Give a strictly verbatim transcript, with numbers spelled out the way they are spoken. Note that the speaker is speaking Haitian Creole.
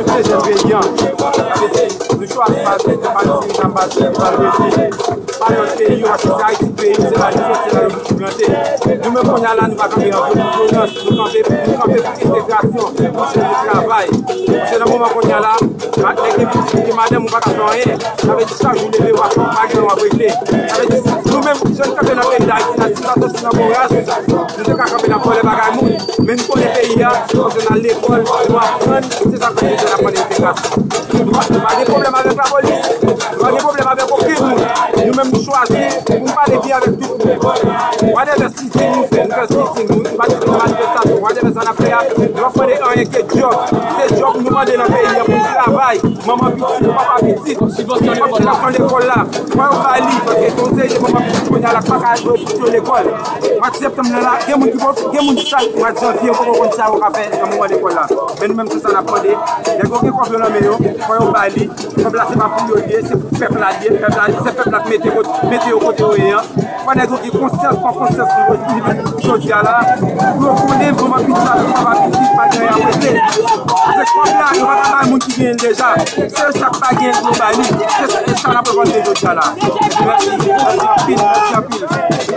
Se jèn peyi an. Nou chwazi pa al Ayiti, pa al Ayiti, pa al Brezil, pa al lòt peyi yo, paske se Ayiti peyi nou, se la nou soti, se la nou pou plante. Nou menm kounye a la, nou pa kanpe antre pou vyolans, nou kanpe, nou kanpe pou entegrasyon, pou jèn yo travay. Paske nan moman kounye a la, nèg gen pitit, gen madanm, ou pa ka fè anyen. Sa vle di chak jou leve, w ap pa gen w ap regle. Sa vle di, nou menm, jèn kanpe nan peyi Dayiti la, si nou ta soti nan bon ras, nou te ka kanpe n ap vòlè bagay moun. Men nou konnen peyi a, se paske n al lekòl, nou aprann, se sa k fè nou jwenn aprann entegrasyon. Nou pa, nou pa gen pwoblèm avèk lapolis, nou pa gen pwoblèm avèk okenn moun. Nou menm nou chwazi pou n pale byen avèk tout moun. Whatever sitting nou fè, nou fè sitting, nou patisipe nan manifestasyon, whatever sa n ap fè a, nou pa mande anyen ke djòb. Se djòb nou mande nan peyi a pou n travay. Manman pitit, papa pitit, sibvansyon lekòl la. Sibvansyon lekòl la. Fò yo bay li, paske gen yon seri de manman pitit kounye a la k pa ka voye pitit yo lekòl. Mwa septanm nan la, gen moun ki poko, gen moun ki sa, mwa janvye, yo poko konn sa yo ka fè nan moman lekòl la. Men nou menm, se sa n ap mande. Nèg yo gen kòb yo nan men yo, fò yo bay li. Kòb la, se pa pou yo l ye, se pou pèp la l ye. Pèp la, se pèp la k mete, mete yo kote yo ye an. Fò nèg yo gen konsyans, pran konsyans pou yo jodi a la, pou yo konnen manman pitit ak papa pitit pa gen anyen ap regle. Paske kòb la, yo pa ka bay moun ki genyen l deja. Se yo sa k pa genyen pou yo bay li. Se sa, e sa n ap revandike jodi a la. Mèsi. Mèsi anpil, mèsi anpil.